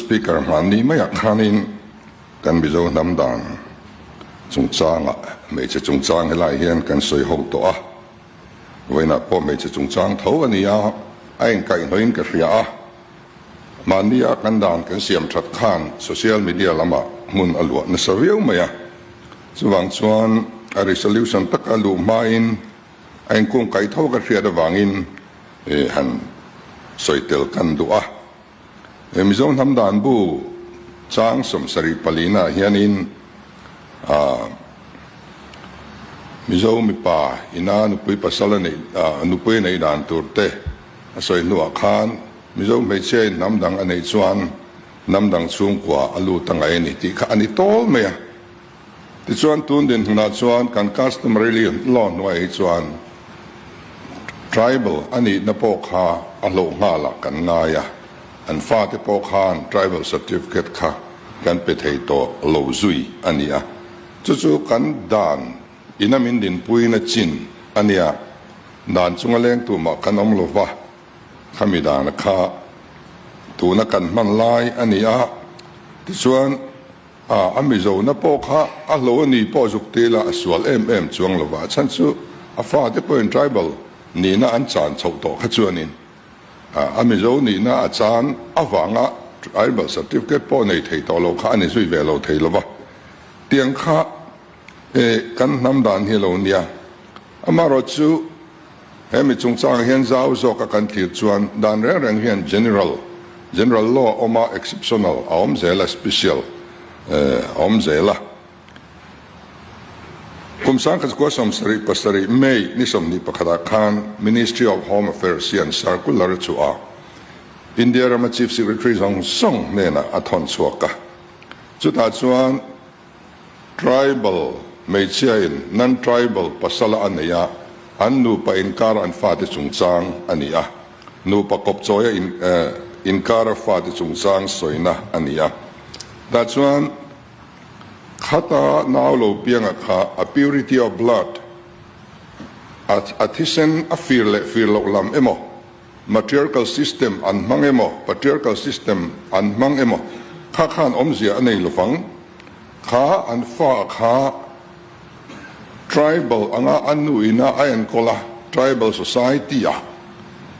Speaker, hmanni maiah khanin kan Mizo hnam dan chungchangah hmeichhe chungchang helai hian kan sawi ho tawh a, vawiinah pawh hmeichhe chungchang tho a ni a, a inkaihhnawhin ka hria a. Mahnia kan dan kan siam that khan social media lamah hmun a luah nasa viau mai a, chuvang chuan a resolution taka luh hmain A inkung kaih tho ka hriat avangin han sawi tel kan duh a. He Mizo hnam dan bu chang 74 ah hianin Mizo mipa ina nupui pasal a neih nupui a neih dan tur te a sawi hnuah khan Mizo hmeichhia in hnam dang a neih chuan hnam dang chhungkua a lut a ngaih a ni tih kha a ni tawl mai a. Tichuan tun dinhmunah chuan kan customary law hnuaiah hi chuan tribal a nihna pawh kha a hlauh nghalah kan ngai a, an fate pawh khan tribal certificate kha kan pe thei tawh lo zui a ni a. Chu chu kan dan ina min dinpuina chin a nia, dan chunga leng tumah kan awm lo va, khami dana kha tuna kan hman lai a ni a. Tichuan. A, a Mizona pawh kha a hlo a ni pawh zuk ti ila a sual em em chuang lo va, a chhan chu a fate pawhin tribal nihna an chan chhoh tawh kha chuanin a, a Mizo nihna a chan avanga tribal certificate pawh nei thei tawh lo kha a ni zui ve lo thei lo va. Tiang kha e kan hnam dan hi a lo nia. Amaherawhchu He mi chungchangah hian zau zawka kan thlir chuan dan reng reng hian general, general law a awm a, exceptional a awm zel a, special a awm zel a. Kum 1977 May ni 21ah khan Ministry of Home Affairs hian circular a chhuah a, India rama Chief Secretary zawng zawng hnenah a thawn chhuak a. Chutah chuan Tribal hmeichhiain non-tribal pasala a nei a, an nupa inkara an fate chungchang a ni a. Nupa kawpchawia inkara fate chungchang sawina a ni a. Tah chuan khata nau lo pianga kha a purity of blood, a thisen a fir leh fir loh lam emaw, Matriarchal system an hmang emaw, patriarchal system an hmang emaw, kha khan awmzia a nei lovang. Kha an fa kha tribal anga a nu ina a enkawl a, tribal society a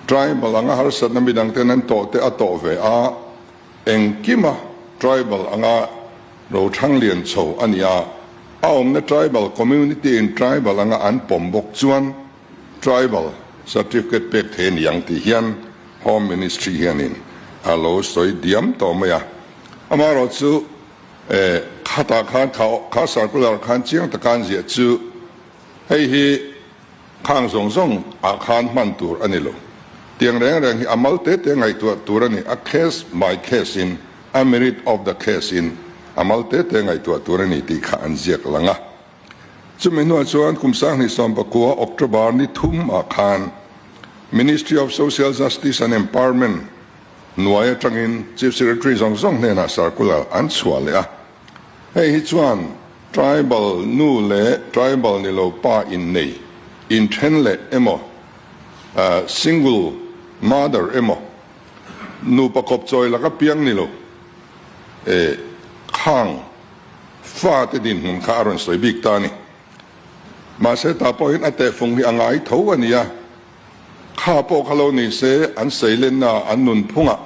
tribal anga harsatna midang ten an tawh te a tawh ve a, engkima tribal anga ro thang lian chho a ni a, a awmna tribal community in tribal anga an pawm bawk chuan, Tribal certificate pek thei a ni ang tih hian Home Ministry hianin a lo sawi diam tawh mai a. Amaherawh chu khatah khan kha circular khan chiang taka an ziah chu hei hi khang zawng zawng ah khan hman tur a ni lo. Tiang reng reng hi a mal te te ngaihtuah tur a ni, a case by case in, a merit of the case in a mal te te ngaihtuah tur a ni tih kha an ziak lang a. Chumi hnuah chuan kum 2019 October ni thum ah khan Ministry of Social Justice and Empowerment hnuai atangin Chief Secretary zawng zawng hnenah circular an chhuah leh a. Hei hi chuan tribal nu leh tribal ni lo pa innei, inthen leh emaw, single mother emaw, nupa kawpchawi laka piang ni lo, khang Fate dinhmun kha a rawn sawi bik ta a ni. Mahse tah pawhin a tehfung hi a ngai tho a nia. Kha pawh kha lo ni se an seilenna an nunphungah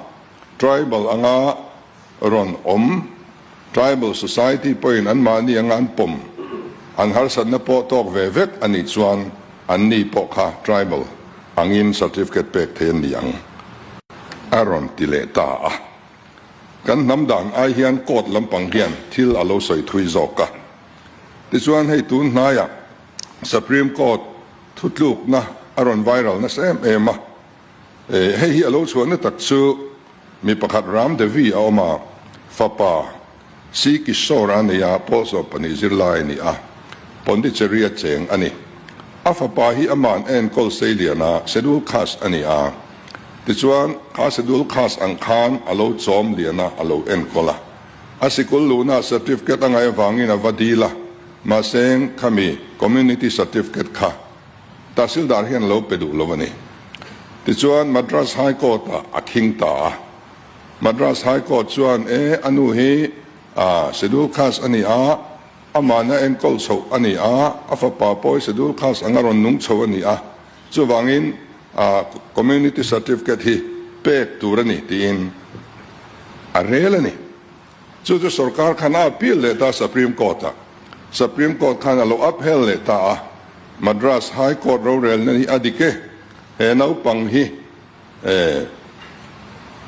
tribal anga rawn awm, tribal society pawhin anmahni anga an pawm, an harsatna pawh tawk ve vek a nih chuan anni pawh kha tribal angin certificate pek thei an ni ang a rawn ti leh ta a. Kan hnam dan ai hian court lampang hian thil a lo sawi thui zawk a. Tichuan hei tun hnaiah Supreme Court thutlukna a rawn viral nasa em em a. Hei hi a lo chhuahna tak chu mi pakhat Ram Devi a awm a, fapa C Kishore a nei a, pawl 12 zirlai a ni a, Pondicherry a cheng a ni. A fapa hi ama'n a enkawl seilian a, Schedule Caste a ni a. Tichuan, kha Schedule Caste ang khan a lo chawm lian a, a lo enkawl a. A sikul luhna certificate a ngaih avangin a va dil a, mahse khami Community Certificate kha Tahsildar hian a lo pe duh lo a ni. Tichuan, Madras High Court-ah a khing ta a. Madras High Court chuan e a nu hi Schedule Caste a ni a, amahna enkawl chhoh a ni a, a fapa pawh hi Schedule Caste anga rawn nung chho a ni a, chuvangin Community Certificate hi pek tur a ni tiin a rel a ni. Chu chu sorkar khan a appeal leh ta Supreme Court ah. Supreme Court khan a lo upheld leh ta a, Madras High Court rorelna hi a dik e, he naupang hi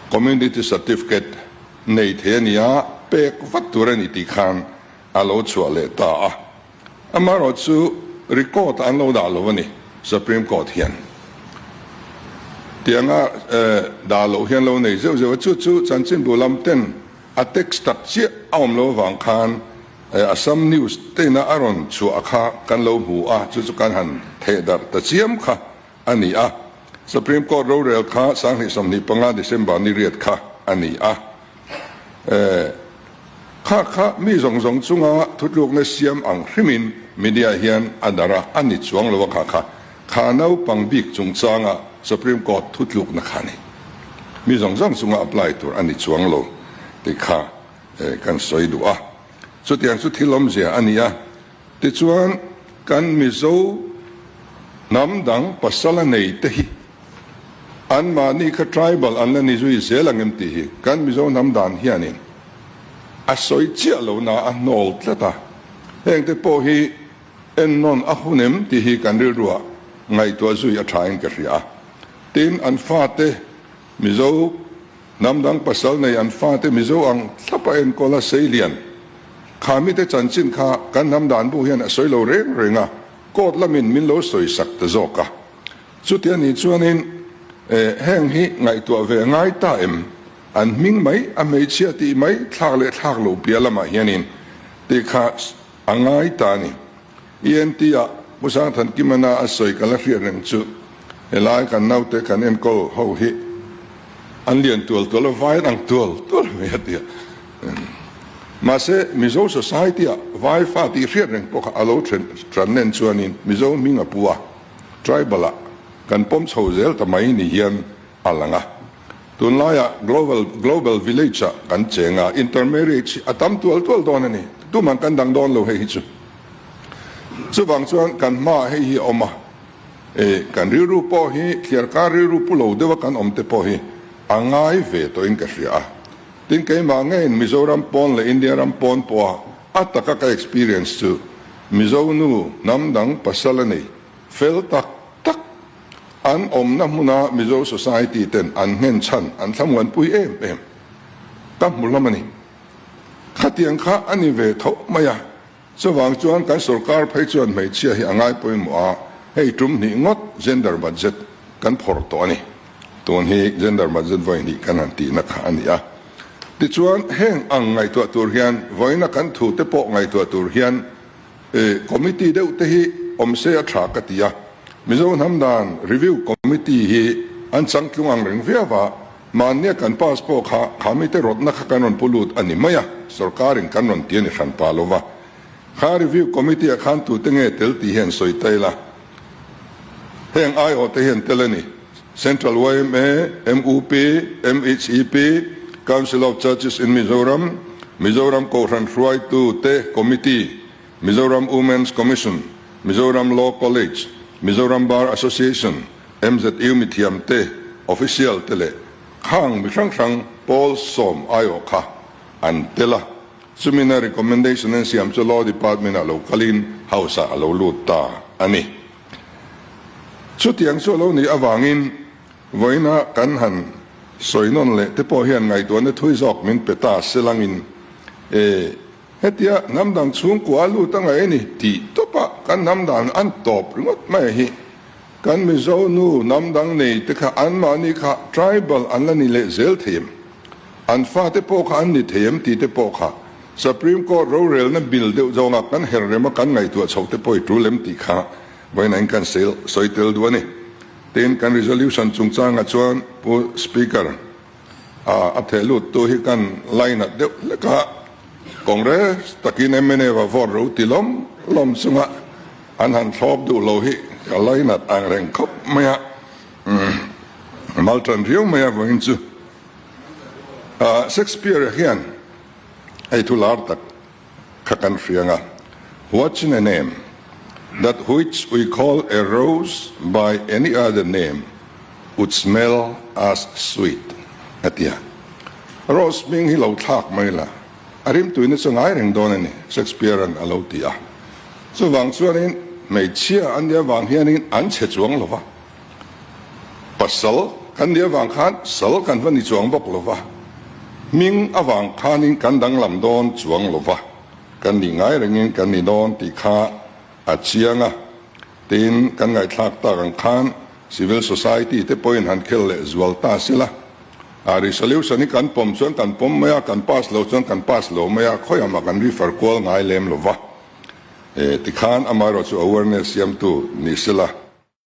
Community Certificate nei thei a nia, pek vat tur a ni tih khan a lo chhuah leh ta a. Amaherawh chu record an lo dah lo a ni Supreme Court hian. Tianga dah loh hian lo nei zeuh zeuh a, chu chu chanchinbu lam ten a text tak chiah a awm lo avang khan Assam News te ina a rawn chhuah kha kan lo hmu a, chu chu kan han theh darh ta chiam kha a ni a. Supreme Court rorel kha 2025 December ni riat kha a ni a. Kha kha mi zawng zawng chunga thutlukna siam ang hrimin media hian a darh a, a ni chuang lo a kha kha. Kha naupang bik chungchanga Supreme Court thutlukna kha a ni. Mi zawng zawng chunga apply tur a ni chuang lo tih kha kan sawi duh a. Chutiang chu thil awmzia a ni a. Tichuan kan Mizo hnam dang pasal a nei te hi Anmahni kha tribal an la ni zui zel ang em tih hi kan Mizo hnam dan hianin a sawi chiah lo na a hnawl tlat a, hengte pawh hi ennawn a hun em tih hi kan rilruah ngaihtuah zui a thain ka hria a. Tin, an fate Mizo hnam dang pasal nei an fate Mizo ang thlapa enkawl a seilian kha mite chanchin kha kan hnam dan bu hian a sawi lo reng reng a, court lamin min lo sawisak ta zawk a. Chuti a nih chuanin heng hi ngaihtuah ve a ngai ta em? An hming mai, a hmeichhia tih mai, thlak leh thlak lo piah lamah hianin tih kha a ngai ta a ni. ENT ah Pu Sangthankimana a sawi ka la hriat reng chu helai kan naute kan enkawl ho hi an lian tual tual a, vai an ang tual tual mai a ti a. Mahse Mizo society ah vai fa tih hriat reng pawh kha a lo then tan nen chuanin Mizo hming a pu a. Tribal ah kan pawm chho zel ta mai ni hian a lang a. Tunlaiah global global village ah kan cheng a, intermarriage hi a tam tual tual dawn a ni. Tumah kan dang dawn lo hei hi chu. Chuvang chuan kan hmaah hei hi a awm a, e kan rilru pawh hi thliarkar rilru pu lo deuha kan awm te pawh hi a ngai ve tawhin ka hria a. Tin keimah ngeiin Mizoram pawn leh India ram pawn pawha a taka ka experience chu Mizo nu hnam dang pasal a nei fel tak tak an awmna hmuna Mizo society ten an nghen chhan an thlamuanpui em em ka hmu hlawm a ni. Khatiang kha a ni ve tho mai a, chuvang chuan kan sorkar phei chuan hmeichhia hi a ngai pawimawh a, hei tum hnih ngawt gender budget kan phawrh tawh a ni. Tun hi gender budget vawi hnih kan han tihna kha a ni a. Tichuan heng ang ngaihtuah tur hian vawiina kan thu te pawh ngaihtuah tur hian committee deuh te hi awm se a tha ka ti a. Mizo hnam dan review committee hi an changtlung ang reng viau a, mahnia kan pass pawh kha kha mite rawtna kha kan rawn pu lut a ni mai a, sorkarin kan rawn ti a ni hran pa lo va. Kha review committee ah khan tute nge tel tih hian sawi ta ila. Heng aiawh te hian tel a ni. Central yma, mup, MHEP, Council of Churches in Mizoram, Mizoram Kohhran Hruaitu te Committee, Mizoram Women's Commission, Mizoram Law College, Mizoram Bar Association, MZU mithiam te, official te leh khang mi hrang hrang pawl sawm aiawh kha an tel a. Chumina recommendation an siam chu Law Department ah lo kalin House ah a lo lut ta a ni. Chutiang chu a lo nih avangin vawiina kan han sawi nawn leh te pawh hian ngaihtuahna thui zawk min pe ta se langin e, hetia hnam dang chhungkua a lut a ngaih a ni tih tawpah kan hnam dan an tawp ringawt mai hi. Kan Mizo nu hnam dang nei te kha anmahni kha tribal an la ni leh zel thei em? An fate pawh kha an ni thei em tih te pawh kha Supreme Court rorelna bill deuh zawnga kan her rema kan ngaihtuah chhoh te pawh i tul em tih kha vawiin in kan sawi tel duh a ni. Tin, kan resolution chungchangah chuan Pu Speaker a theh lut tu hi kan line-at deuh hlek a, Congress takin mnf a vote ro ti lawm lawm chunga an han thlawp duh lo hi ka line-at ang reng khawp mai a, mal tan riau mai a vawiin chu. Shakespeare-a hian hei thu lar tak kha kan hria ang a, What's in a name? That which we call a rose by any other name would smell as sweet, a ti a. Rose hming hi lo thlak mai la, a rimtuina chu ngai reng dawn a ni, Shakespeare-a'n a lo ti a. Chuvang chuanin hmeichhia an nih avang hianin an chhe chuang lo va. Pasal kan nih avang khan sal kan va ni chuang bawk lo va, hming avang khanin kan danglam dawn chuang lo va, kan nih ngai rengin kan ni dawn tih kha a chiang a. Tin, kan ngaihthlak tak ang khan civil society te pawhin han khel leh zual ta sila, a resolution hi kan pawm chuan kan pawm mai a, kan pass lo chuan kan pass lo mai a, khawiah mah kan refer kual ngai lem lo va. Tikhan amaherawhchu awareness siamtu ni sila.